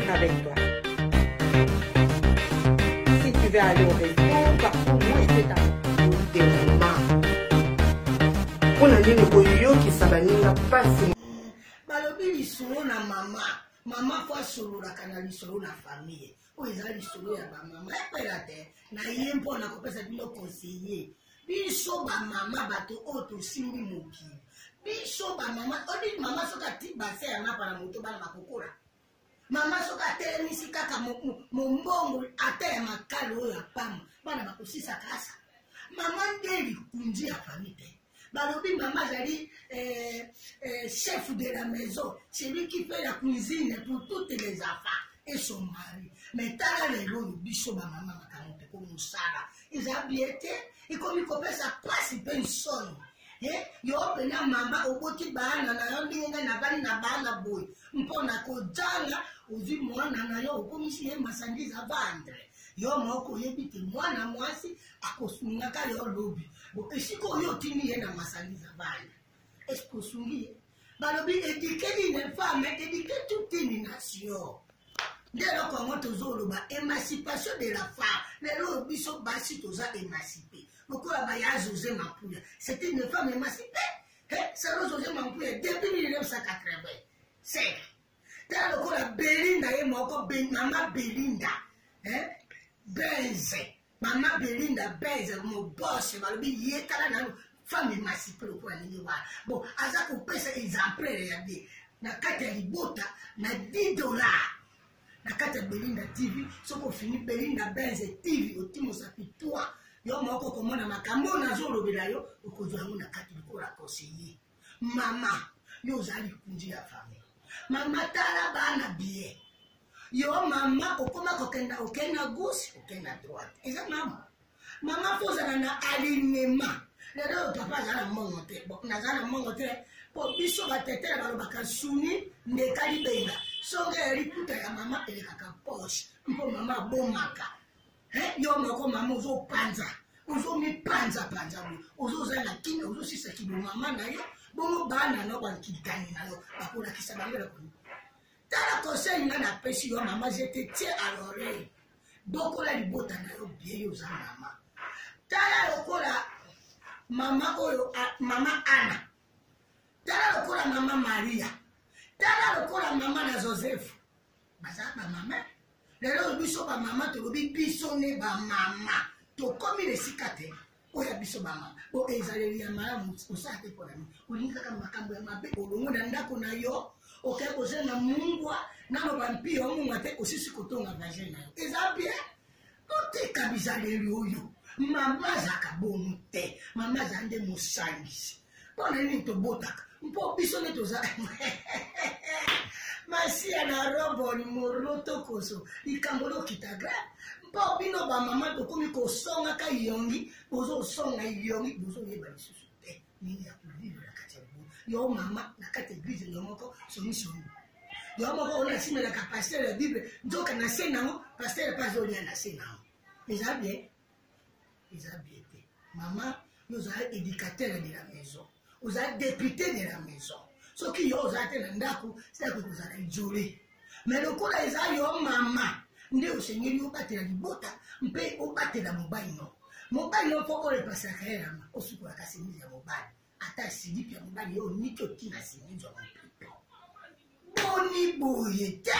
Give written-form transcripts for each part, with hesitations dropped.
vivre avec toi. Si tu veux aller au resto, partout, moi je peux t'apporter. Mpo na nini koyokisa baninga mpasi? Balobi lisolo na mama, mama fo asololaka na lisolo na famille. Oyo eza lisolo ya bamama epela te na ye mpo na kopesa bino conseiller. Biso bamama, bato oyo tosimbi mokili, biso bamama, obi mama soki ati base ya mapa na moto, bana bakokola. Mama soki atelemisi kaka mombongo ata ya makalo oyo apamba, bana bakosisa kasa. Mama nde likunzi ya famille te. Balobi mama azali chef de la maison, celui qui fait la cuisine pour toutes les enfants et son mari. Mais tala lelo oyo biso bamama, makambo tokomi mosala eza bien te, ekomi kopesa mpasi mpe nsoni. Yo mpena mama oboti bana na yo ndenge ngai nabali na bana boye, mpo na kozanga ozwi mwana na yo okomisi ye marchandise à vendre. Yo moko oyebi te mwana mwasi akosungaka yo lobi. Bo esika oyo otindi ye na marchandise à vendre, est-ce osungi ye? Balobi éduquer une femme, éduquer toute une nation. Nde eloko yango tozoloba, émancipation de la femme. Lelo oyo biso basi toza émancipé lokola baya José Mampuya. C'est une femme émancipée. Salo José Mampuya depuis 1985. Tala lokola Belinda ye moko, mama Belinda Benze, mama Belinda Benze mobose. Balobi ye tala nano femme émancipée lokola ndenge wana. Bon, aza kopesa exemplaire ya bien na kati ya libota na 10 $ na kati ya Belinda TV. Soki ofini Belinda Benze TV, otimosapi toi yo moko komona makambo oyo nazolobela yo, okozwa yango na kati lokola conseiller. Mama, yo oza likunzi ya famille. Mama, tala bana bien. Yo mama okoma kokenda, okende na gauche, okende na droite. Eza mama, mama fo ozala na alignement. Lelo oyo papa aza na mbongo te, bon, naza na mbongo te, mpo biso batetele balobaka suni ndeka libenga songe ya liputa ya mama elekaka poche, mpo mama abomaka. Yo moko mama ozopanza, ozomipanzapanza boye, ozozala kimia, ozosisa kibomama na yo bongo bana no bankitani na yo bakolakisa bango eloko nini? Tala conseil nga napesi yo mama, je te tiens à l'oreille. Bokola libota na yo bien. Yo oza mama, tala lokola mama oyo, mama Ana, tala lokola mama Maria, tala lokola mama na Joseph. Baza bamama. Lelo oyo biso bamama tolobi, biso ne bamama tokomi na esika te oyo ya biso bamama. Bo ezaleli ya malamu osala te. Mpona nini olingi kaka makambo ya mabe? Olongo na ndako na yo, okei kozenga mungwa nano bampi yo mungwa te, osisi kotonga vagin na yo. Eza bien? Totika bizaleli oyo. Mama azalaka bongo te. Mama aza nde mosangisi. Mpo na nini tobotaka? Mpo biso nde toza masiya na roboni morotokoso likambo lokita grave. Mpo bino bamama tokomi kosongaka yongi, bozosonga yongi, bozoyeba lisusu te nini ya kovivre na kati ya libota. Yo mama na kati ya église, yo moko songisongi, yo moko oyo nasimelaka pasteur ya Bible, nzoka na se nango pasteur mpe azolia na se nango. Eza bien? Eza bien te. Mama, yo ozala éducateur de la maison, ozala député de la maison. Soki yo ozala te na ndako, ndako ekozala isolé. Mais lokola eza yo mama nde osengeli obatela libota mpe obatela mobali no, mobali no mpo oyo epasaka ye rama, osukolaka chemise ya mobali, ata slip ya mobali, yo oniki otina chemise ya mopepe. Boni boye te.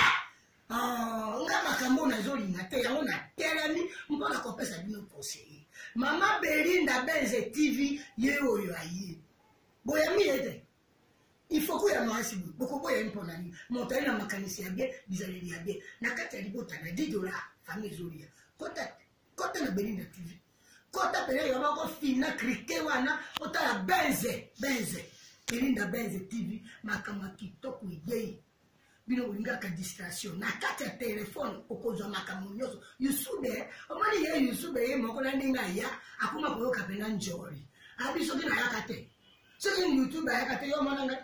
Nga makambo nazolinga te, yango natelemi mpona kopesa bino conseiller. Mama Belinda Benze TV ye oyo aye, boyami ye te. Ifoku ya mwasi boye, bokoboya ye mpona nini? Moto aye na makanisi ya bien, bizaleli ya bien na kati ya libota na 10 $ famille ezolia. Kota, kota na Belinda TV, kota pene yo moko, fina krike wana, otala Benze, Benze, Belinda Benze TV. Makambo ya kitoko eyei. Bino bolingaka distraction na kati ya telefone, okozwa makambo nyonso. Yusube omoni ye, Yusube ye moko na ndenge aya akoma koyoka mpena njori abi soki nayaka te, soki YouTube ayaka te. Yo mona ngai,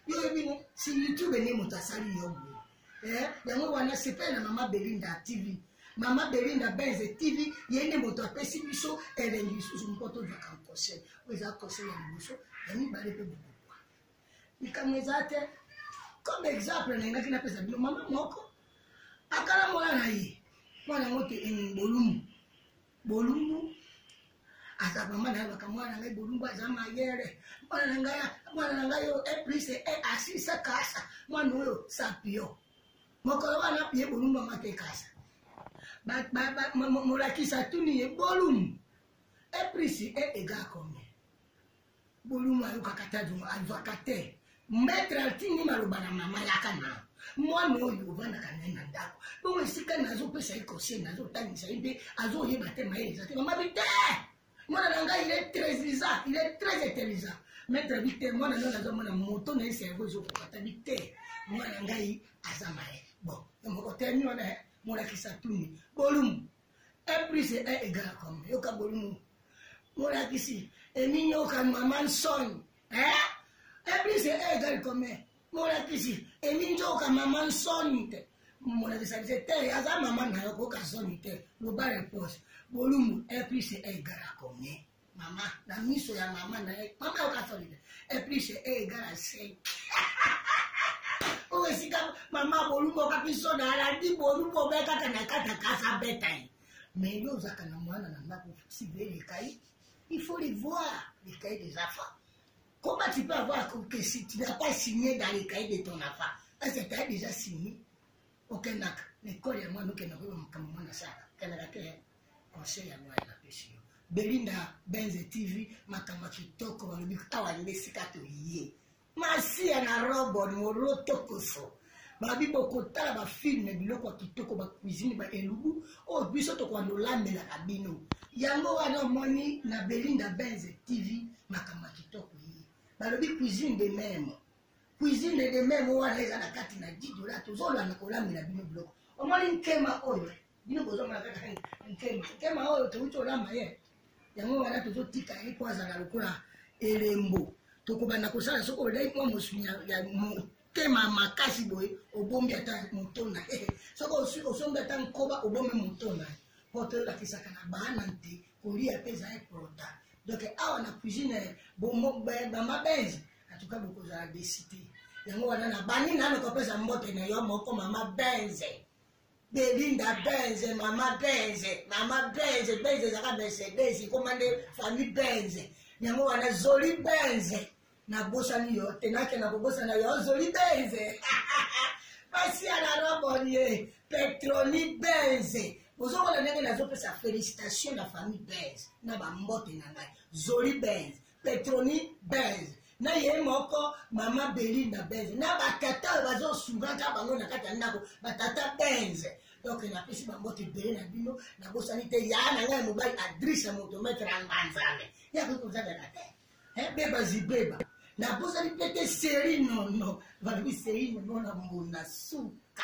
yo oyebi ne si YouTube nde moto asali yo boye. Yango wana sepele na mama Belinda TV, mama Belinda Benze TV. Ye nde moto apesi biso elengi lisusu mpo tozwaka conseil oyo. Eza conseil ya liboso, ya mibale mpe bokokwa likambo eza te. Comme exemple nalingaki napesa bino mama moko. na ye, mwana yango te Bolumbu. Bolumbu aza mama na ye alobaka mwana na ngai Bolumbu aza mayele, mwana na ngai, mwana na ngai oyo e plus e asisa kasa, mwana oyo sapio. Mokolo wana ye Bolumbu yango ate kasa. Molakisi atuni ye Bolumbu e plus e égale combien? Bolumu ayokaka te, azwaka te. Maître atindi maloba na mama yaka na mwana oyo ovandaka naye na ndako, bongo esika nazopesa ye conseil, nazotangisa ye mpe azoyeba te, mayele eza te. Mama bi te, mwana na ngai il est très intelligent, il est très intelligent. Maître bi te, mwana ngai nazomona moto na ye cerveau ezokoka te. Bi te, mwana na ngai aza mayele. Bon, moko telemi wana, molakisi atuni Bolumu 1 plus 1 égale combien? Yoka Bolumu, molakisi eminyoka mama nsoni, eh? 1 plus 1 égale combien? Molakisi eminyoka mama nsoni te. Molakisi abise te, aza mama na yo, koyoka soni te, loba réponse. Bolumu, 1 plus 1 égale à combien? Mama na miso ya mama na ye, mama yoka soni te, 1 plus 1 égale à 5. Oyo esika mama Bolumu okaki soni, alandi Bolumu obe kaka na kati ya kasa beta ye. Mais yo ozalaka na mwana na ndako, surveiller les cahiers, il faut les voir, les cahiers des enfants. Comment tu peux avoir que si tu n'as pas signé dans les cahiers de ton enfant? Est-ce que tu as déjà signé? Okendaka na ekole ya mwana, okenda koyeba makambo mwana asalaka, okendaka te. Conseil ya mwana napesi yo, Belinda Benze TV, makambo ya kitoko. Balobi awa nde esika toye masiya na robot morotokoso. Babi bokotala bafilme, biloko ya kitoko, bacuisine, baelubu oyo biso tokoanda olambelaka bino. Yango wana omoni na Belinda Benze TV, makambo ya kitoko ye. Balobi cuisine de meme, cuisine de meme wana eza na kati na 10 dola. Tozolanda kolambela bino biloko. Omoni nkema oyo bino bozomona kaka nkema, nkema oyo touti olamba ye, yango wana tozotika ye mpo azala lokola elembo. Tokobanda kosala soki olai mwa mosuni ya motema makasi boye, obombi ata moto na ye. Soki osombi ata nkoba, obombi moto na ye, mpo tolakisaka na bana nte kolia mpe eza important. Donc awa na cuisine mama Benze, atuka bokozala desite. Yango wana na bani nano kopesa mbote na yo moko, mama Benze, Belinda Benze, mama Benze, mama Benze. Benze ezalaka Mercedes, ekoma nde famille Benze. Yango wana Zoli Benze, nabosani yo te, nakenda kobosana yo Zoli Benze, basi ya na robonie Petroni Benze. Bozomona ndenge nazopesa félicitation na famille Benze na bambote na ngai, Zoli Benze, Petroni Benze, na ye moko mama Belinda Benze, na batata oyo bazosungaka bango na kati ya ndako, batata Benze. Donc napesi bambote ebele na bino. Nabosani te ya na ngai mobali Adrise ya motometre ya Nganzame, ye akoki kozalaka te beba zibeba. Nabosani mpe te seri nono, balobi seri nono na mbunda suka,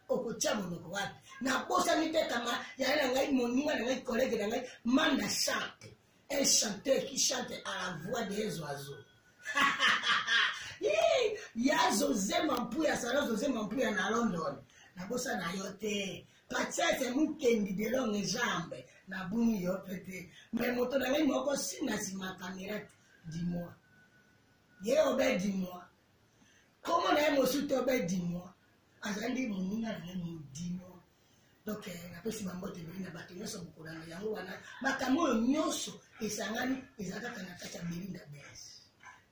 okotya monoko wapi? Nabosani te kama yaya na ngai, moninga na ngai, collègue na ngai Manda Chante, un chanteur qui chante à la voix des oiseaux. Ya José Mampuya, Sara José Mampuya na London, nabosana yo te. Patience Mukendi de longue jambe, nabungi yo mpe te. Me moto na ngai moko si na nsima kamera, dis-moi ye obe, dis-moi komo na ye mosusu te, obe dis-moi, azali moninga na ngai modimo. Donc napesi bambote ebele na bato nyonso bokolanda. Yango wana makambo oyo nyonso esangani, eza kaka na kati ya Belinda Benz,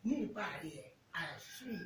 nulle part ailleurs. À suivre.